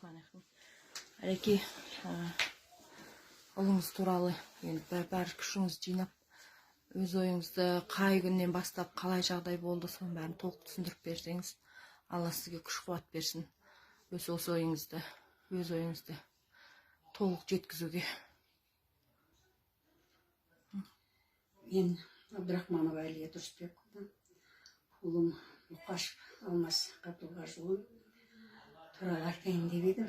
Бисмиллахи. Әлеке, ұлыңыз туралы енді бәрі күшіңізді жинап, өз ойыңызды қай күннен бастап қалай жағдай болды, соның бәрін толық түсіндіріп берсеңіз, Алла сізге күш қуат берсін. Өз осы ойыңызды, өз ойыңызды толық жеткізуге. Мен Абдрахманова Әлия Тұрысбекқызы, ұлым Мұқашев Алмас Қабдылғажыұлы туралы айтайын деп едім.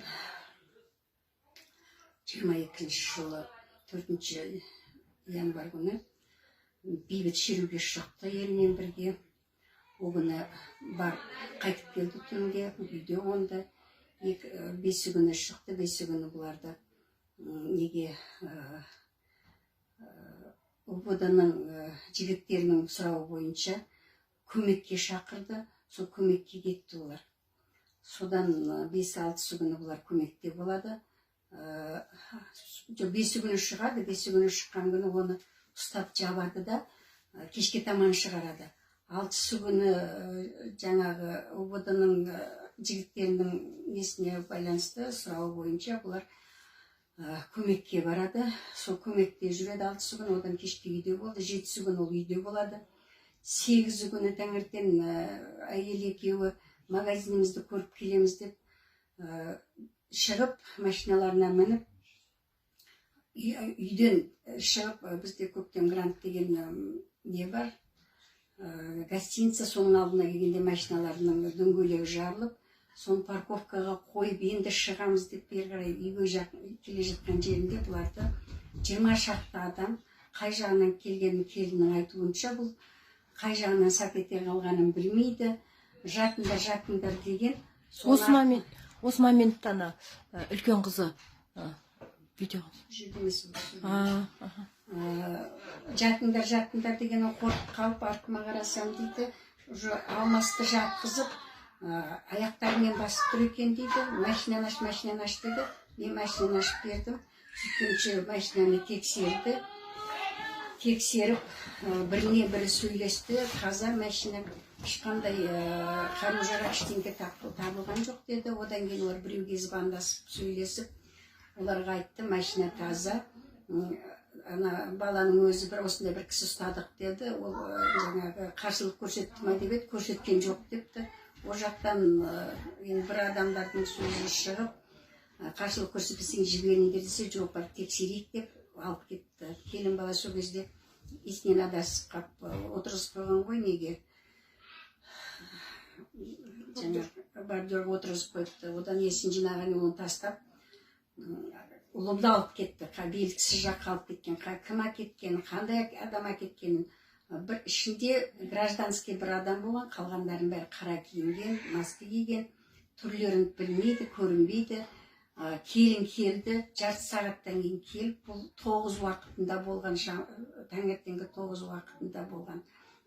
22 жылы 4 январь күні бейбіт шеруге шықты елмен бірге. Ол күні бар қайтып келді, түнде үйде қонды. Екі, бесі күні шықты, бесі күні бұларды неге УВД-ның жігіттерінің сұрауы бойынша көмекке шақырды, сол көмекке кетті олар. Содан бес алтысы күні бұлар көмекте болады. Жоқ, бесі күні шығады, бесі күні шыққан күні оны ұстап жабады да, кешке таман шығарады. Алтысы күні жаңағы УВД-ның жігіттерінің несіне байланысты сұрауы бойынша бұлар көмекке барады. Сол көмекте жүреді алтысы күні, одан кешке үйде болды, жетісі күні ол үйде болады. Сегізі күні таңертең әйел екеуі магазинімізді көріп келеміз деп шығып, машиналарына мініп, үйден шығып, бізде Көктем Гранд деген не бар, гостиница, соның алдына келгенде машиналарының дөңгелегі жарылып, соны парковкаға қойып, енді шығамыз деп бері қарай үйге жақын келе жатқан жерінде бұларды 20 шақты адам қай жағынан келгенін, келіннің айтуынша, бұл қай жағынан сап ете қалғанын білмейді, жатыңдар, жатыңдар деген. Осы моментта ана үлкен қызы видео Жерде емес, осы. А, аха. Жатыңдар, жатыңдар деген, ол қорқып қалып, артыма қарасам дейді, уже Алмасты жатқызып, аяқтарымен басып тұр екен дейді. Машинаны аш, машинаны аш деді. Мен машинаны ашып бердім. Сөйткенше машинаны тексерді, тексеріп, біріне бірі сөйлесті. Таза машина, ешқандай қару жарақ ештеңе табылған жоқ деді. Одан кейін олар біреуге звондасып сөйлесіп, оларға айтты: машина таза. Ана баланың өзі бір осындай бір кісі ұстадық деді. Ол жаңағы қарсылық көрсетті ма деп еді, көрсеткен жоқ депті. Ол жақтан енді бір адамдардың сөзі шығып, қарсылық көрсетпесең, жіберіңдер десе, жоқ, барып тексерейік деп алып кетті. Келін бала сол кезде есінен адасып қалып, отырғызып қойған ғой, неге, жаңағы бордюрға отырғызып қойыпты. Одан есін жинаған, оны тастап, ұлымды алып кетті. Белгісіз жаққа алып кеткен. Кім әкеткенін, қандай адам әкеткенін, бір ішінде гражданский бір адам болған, қалғандарының бәрі қара киінген, маска киген, түрлерін білмейді, көрінбейді. Келін келді жарты сағаттан кейін келіп. Бұл 9 уақытында болған, таңертеңгі 9 уақытында болған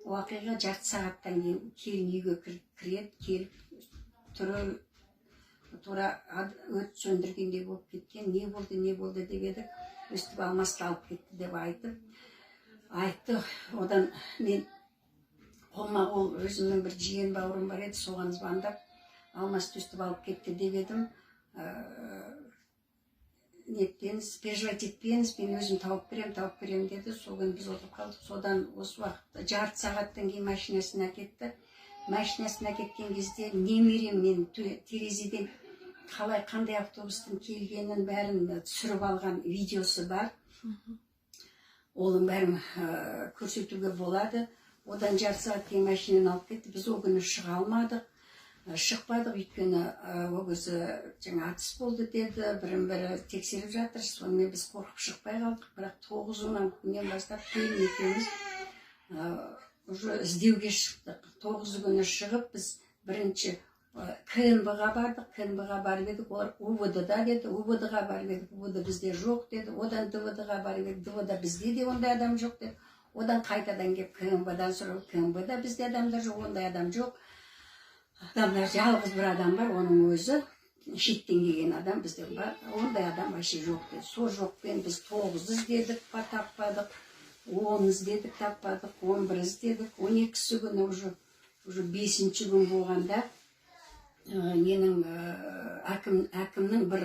оқиға. Жарты сағаттан кейін келін үйге кіреді. Келіп, түрі тура өрт сөндіргендей болып кеткен. Не болды, не болды деп едік, өстіп Алмасты алып кетті деп айтып айтты. Одан мен қолма қол өзімнің бір жиен бауырым бар еді, соған звондап, Алмасты өстіп алып кетті деп едім. Нетпеңіз, переживать етпеңіз, мен өзім тауып беремін, тауып беремін деді. Сол күні біз отырып қалдық. Содан осы уақытта жарты сағаттан кейін машинасын әкетті. Машинасын әкеткен кезде немерем мен терезеден қалай, қандай автобустың келгенін бәрін түсіріп алған видеосы бар, оның бәрін көрсетуге болады. Одан жарты сағат кейін машинаны алып кетті. Біз ол күні шыға алмадық. Шықпадық, өйткені ол кезде жаңа атыс болды деді, бірін бірі тексеріп жатыр. Сонымен біз қорқып шықпай қалдық. Бірақ тоғызынан күннен бастап келін екеуміз уже іздеуге шықтық. Тоғызы күні шығып, біз бірінші КНБ ға бардық. КНБ ға барып едік, олар УВД да деді. УВД ға барып едік, УВД бізде жоқ деді. Одан ДВД ға барып едік, ДВД бізде де ондай адам жоқ деді. Одан қайтадан келіп КНБ дан сұрап, КНБ да бізде адамдар жоқ, ондай адам жоқ. Адамдар жалғыз бір адам бар, оның өзі шеттен келген адам, бізде бар ондай адам вообще жоқ деді. Сол жоқпен біз тоғызды іздедік па, таппадық, 10 іздедік, таппадық, 11 іздедік. 12-сі күні уже бесінші күн болғанда Ненің әкімнің бір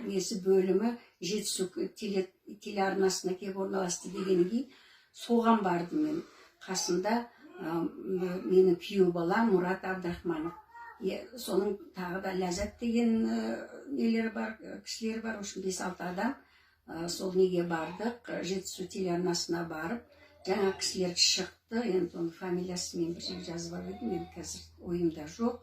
несі, бөлімі Жетісу телеарнасына келіп орналасты дегеннен кейін соған бардым мен. Қасында менің күйеу балам Мұрат Абдрахманов. Соның тағы да Ләззат деген нелері бар, кісілері бар. В общем, бес алты адам сол неге бардық, Жетісу телеарнасына барып, жаңа кісілер шықты. Енді оның фамилиясын мен бір жерге жазып алып едім, мен қазір ойымда жоқ.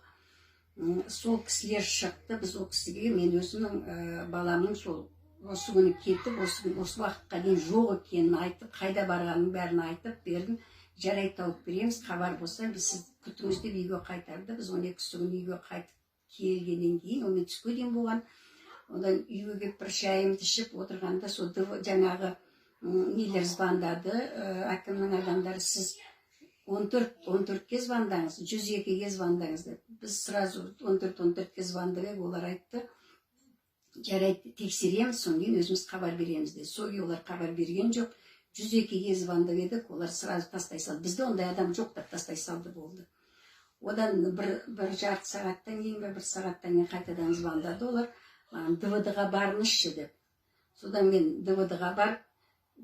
Сол кісілер шықты. Біз ол кісіге мен өзімнің баламның сол осы күні кетіп, осы күні, осы уақытқа дейін жоқ екенін айтып, қайда барғанын бәрін айтып бердім. «Жарайды, тауып береміз, хабар болса, біз сізді күтіңіз», — деп үйге қайтарды. Біз 12-сі күні үйге қайтып келгеннен кейін, ол мен түске дейін болған, одан үйге келіп, бір шайымды ішіп отырғанда, сол жаңағы нелер звондады, әкімнің адамдары: «Сіз 14 14-ке звондаңыз, 102-ге звондаңыз», — деп. Біз сразу 14 14-ке звондап едік, олар айтты: «Жарайды, тексереміз, содан кейін өзіміз хабар береміз», — деді. Сол күйі олар хабар берген жоқ. 102-ге звондап едік, олар сразу тастай салды: «Бізде ондай адам жоқ», — деп тастай салды, болды. Одан бір жарты сағаттан кейін бе, бір сағаттан кейін қайтадан звондады олар маған: «ДВД ға барыңызшы», — деп. Содан мен ДВД ға барып,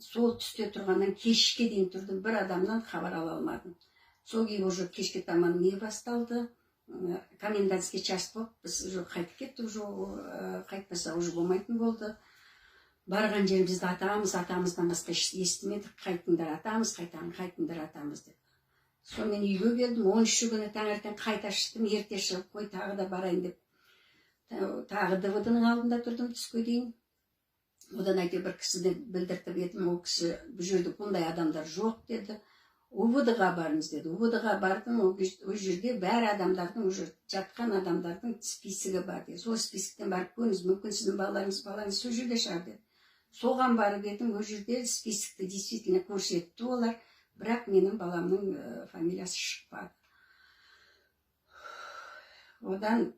сол түсте тұрғаннан кешке дейін тұрдым, бір адамнан хабар ала алмадым. Сол күйі уже кешке таман не басталды, комендантский час болып, біз уже қайтып кеттік. Уже қайтпаса уже болмайтын болды. Барған жерімізде «атамыз, атамыздан» басқа естімедік. «Қайтыңдар, атамыз, қайтыңдар, атамыз», — деп. Сонымен үйге келдім. 13-і күні таңертең қайта шықтым, ерте шығып, қой, тағы да барайын деп. Тағы ДВД ның алдында тұрдым түске дейін. Одан әйтеуір бір кісіні білдіртіп едім, ол кісі: «Бұл жерде бұндай адамдар жоқ», — деді. «УВД ға барыңыз», — деді. УВД ға бардым. Ол жерде бәрі адамдардың, уже жатқан адамдардың списогі бар деді. «Сол списоктен барып көріңіз, мүмкін, сіздің балаңыз сол жерде шығар», — деді. Соған барып едім, ол жерде списокті действительно көрсетті олар, бірақ менің баламның фамилиясы шықпады. Одан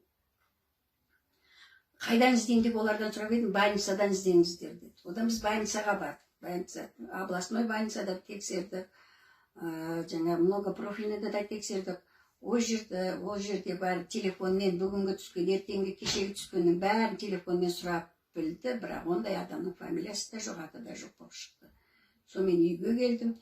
«Қайдан іздеймін?» деп олардан сұрап едім, «Больницадан іздеңіздер», — деді. Одан біз больницаға бардық. Больница, областной больницада тексердік, жаңа многопрофильныйда да тексердік. Ол жерде бәрі телефонмен, бүгінгі түскен, ертеңгі, кешегі түскеннің бәрін телефонмен сұрап білді, бірақ ондай адамның фамилиясы да жоқ, аты да жоқ болып шықты. Сонымен үйге келдім.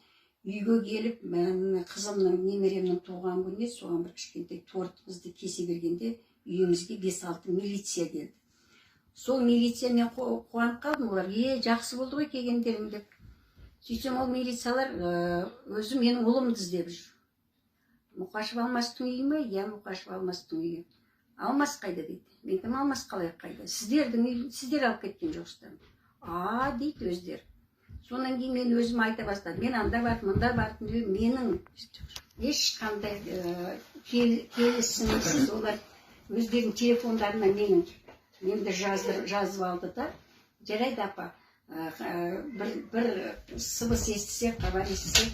Үйге келіп, мен қызымның, немеремнің туған күніне, соған бір кішкентай тортымызды кесе бергенде, үйімізге бес алты милиция келді. Сол милиция, мен қуанып қалдым, олар: «Е, жақсы болды ғой келгендерің», — деп. Сөйтсем, ол милициялар өзі менің ұлымды іздеп жүр. «Мұқашев Алмастың үйі ме?» «Иә, Мұқашев Алмастың үйі». «Алмас қайда?» — дейді. Мен айтамын: «Алмас қалай қайда? Сіздердің үй, сіздер алып кеткен жоқсыздар ма?» «А», — дейді өздері. Содан кейін мен өзім айта бастадым: «Мен анда бардым, мында бардым», — деп. Менің ешқандай келісімсіз олар өздерінің телефондарына менің немді жазып алды да: «Жарайды, апа, бір сыбыс естісек, хабар естісек,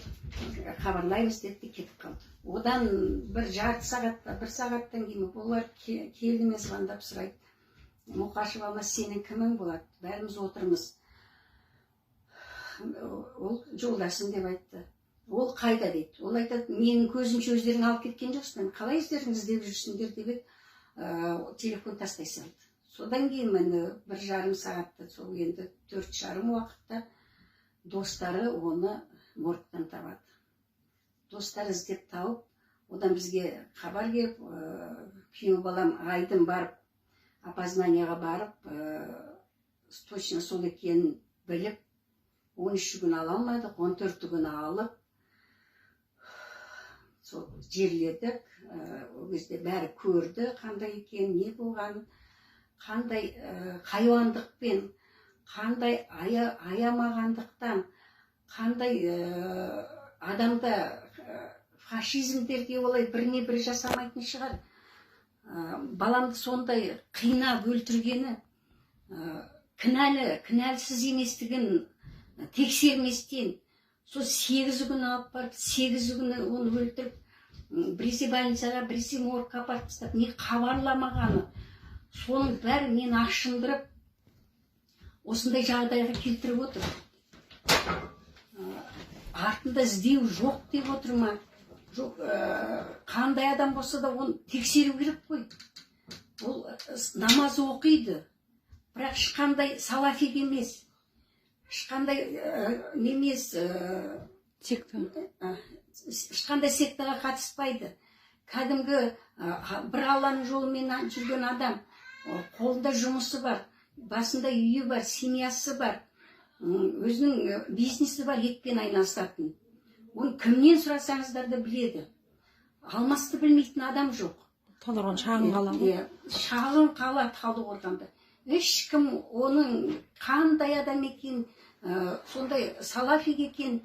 хабарлаймыз», — деді де кетіп қалды. Одан бір жарты сағат, бір сағаттан кейін олар келді ме, звондап сұрайды: «Мұқашев Алмас сенің кімің болады? Бәріміз отырмыз». «Ол жолдасым», — деп айтты. «Ол қайда?» — дейді. Ол айтады: «Менің көзімше өздерің алып кеткен жоқсыңдар, қалай өздерің іздеп жүрсіңдер?» — деп еді, телефон тастай салды. Содан кейін міне 1,5 сағатта, сол енді 4:30 уақытта достары оны моргтан табады. Достары іздеп тауып, одан бізге хабар келіп, күйеу балам Айдын барып, опознаниеға барып, точно сол екенін біліп, 13-і күні ала алмадық, 14-і күні алып, сол жерледік. Ол кезде бәрі көрді қандай екенін, не болғанын, қандай хайуандықпен, қандай аямағандықтан, қандай адамда фашизмдерге олай біріне бірі жасамайтын шығар. Баламды сондай қинап өлтіргені, кінәлі кінәлісіз еместігін тексерместен, сол 8-і күні алып барып, 8-і күні оны өлтіріп, біресе больницаға, біресе моргқа апарып тастап, не хабарламағаны, соның бәрі мені ашындырып, осындай жағдайға келтіріп отыр. Артында іздеу жоқ деп отыр ма? Жоқ, қандай адам болса да оны тексеру керек қой. Ол намаз оқиды, бірақ ешқандай салафик емес, ешқандай немес, Секта. Ешқандай сектаға қатыспайды. Кәдімгі бір Алланың жолымен жүрген адам, қолында жұмысы бар, басында үйі бар, семьясы бар, өзінің бизнесі бар, етпен айналысатын. Оны кімнен сұрасаңыздар да біледі. Алмасты білмейтін адам жоқ. Талдықорған шағын қала ғой. Иә, шағын қала Талдықорғанда. Ешкім оның қандай адам екен, сондай салафик екен,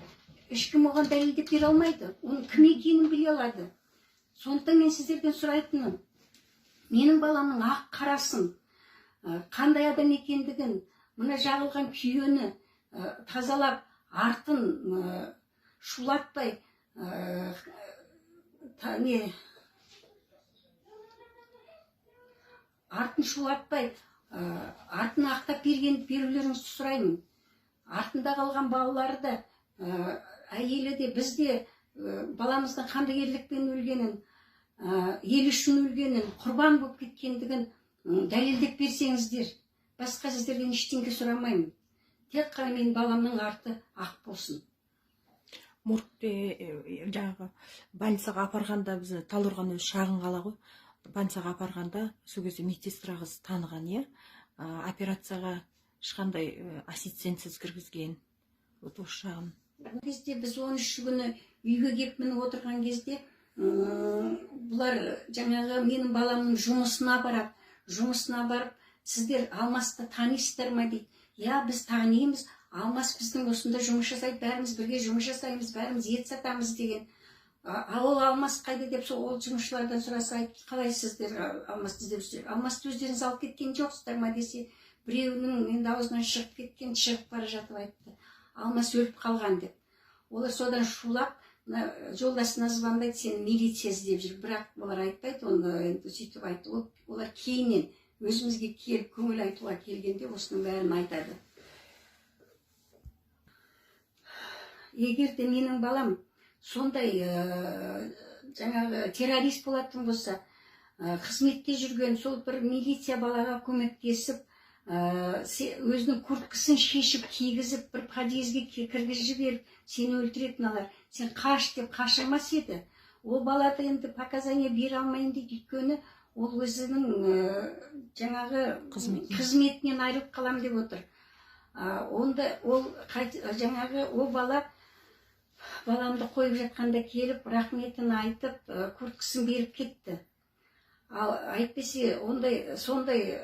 ешкім оған дәлелдеп бере алмайды. Оның кім екенін біле алады. Сондықтан мен сіздерден сұрайтыным, менің баламның ақ қарасын, қандай адам екендігін, мына жағылған күйені тазалап, артын шулатпай, артын шулатпай, артын ақтап берулеріңізді сұраймын. Артында қалған балалары да, әйелі де, біз де баламыздың қандай ерлікпен өлгенін, ел үшін өлгенін, құрбан болып кеткендігін дәлелдеп берсеңіздер, басқа сіздерден ештеңе сұрамаймын. Тек қана менің баламның арты ақ болсын. Моргте жаңағы больницаға апарғанда, бізді Талдықорған өзі шағын қала ғой, больницаға апарғанда сол кезде медсестра қыз таныған, иә, операцияға ешқандай ассистентсіз кіргізген. Вот осы жағын. Бұл кезде біз 13 күні үйге келіп мініп отырған кезде, бұлар жаңағы менің баламның жұмысына барады. Жұмысына барып, сіздер Алмасты танисыздар ма дейді. Иә, біз танимыз, Алмас біздің осында жұмыс жасайды, бәріміз бірге жұмыс жасаймыз, бәріміз ет сатамыз деген. Ал ол Алмас қайда деп сол ол жұмысшылардан сұраса, айтты, қалай сіздер Алмасты іздеп жүрсіздер? Алмасты өздеріңіз алып кеткен жоқсыздар ма десе, біреуінің енді аузынан шығып кеткен, шығып бара жатып айтты, Алмас өліп қалған деп. Олар содан шулап, мына жолдасына звондайды, сені милиция іздеп жүр. Бірақ олар айтпайды, оны енді сөйтіп айтты. Олар кейіннен өзімізге келіп көңіл айтуға келгенде осының бәрін айтады. Егер де менің балам сондай жаңағы террорист болатын болса, қызметте жүрген сол бір милиция балаға көмектесіп, өзінің курткасын шешіп кигізіп, бір подъездге кіргізіп жіберіп, сені өлтіретін алар, сен қаш деп қашырмас еді. Ол бала да енді показания бере алмайын дейді, өйткені ол өзінің жаңағы қызметінен айырылып қалам деп отыр. Онда ол жаңағы ол бала баламды қойып жатқанда келіп рахметін айтып, курткасын беріп кетті. Ал әйтпесе ондай сондай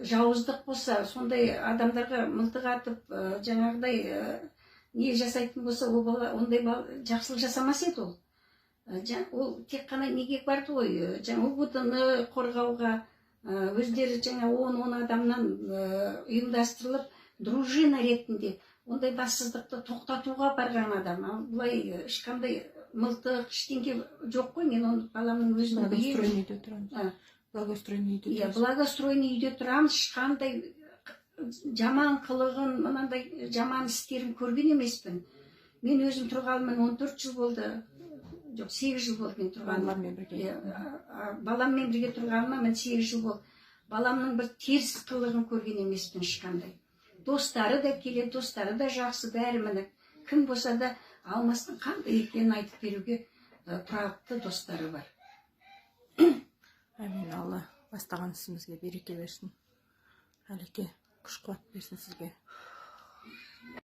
жауыздық болса, сондай адамдарға мылтық атып, жаңағыдай не жасайтын болса, ол бала ондай жақсылық жасамас еді ол. Ол тек қана неге барды ғой, жаңа УГД-ны қорғауға, өздері жаңа 10-10 адамнан ұйымдастырылып, дружина ретінде ондай бассыздықты тоқтатуға барған адам. Ал бұлай ешқандай мылтық, ештеңе жоқ қой, мен оны баламның өзін білемін. Благоустроенный үйде тұрамыз. Благоустроенный үйде Иә, тұрамыз. благоустроенный үйде тұрамыз, ешқандай жаман қылығын, мынандай жаман істерін көрген емеспін. Мен өзім тұрғаныма 14 жыл болды. Жоқ, 8 жыл болды мен тұрғаныма. Балалармен бірге. Иә, баламмен бірге тұрғаныма мен 8 жыл болды. Баламның бір теріс қылығын көрген емеспін ешқандай. Достары да келеді, достары да жақсы, бәрі міне. Кім болса да Алмастың қандай екенін айтып беруге тұрақты достары бар. Әмин, Алла бастаған ісімізге береке берсін. Әлеке күш қуат берсін сізге.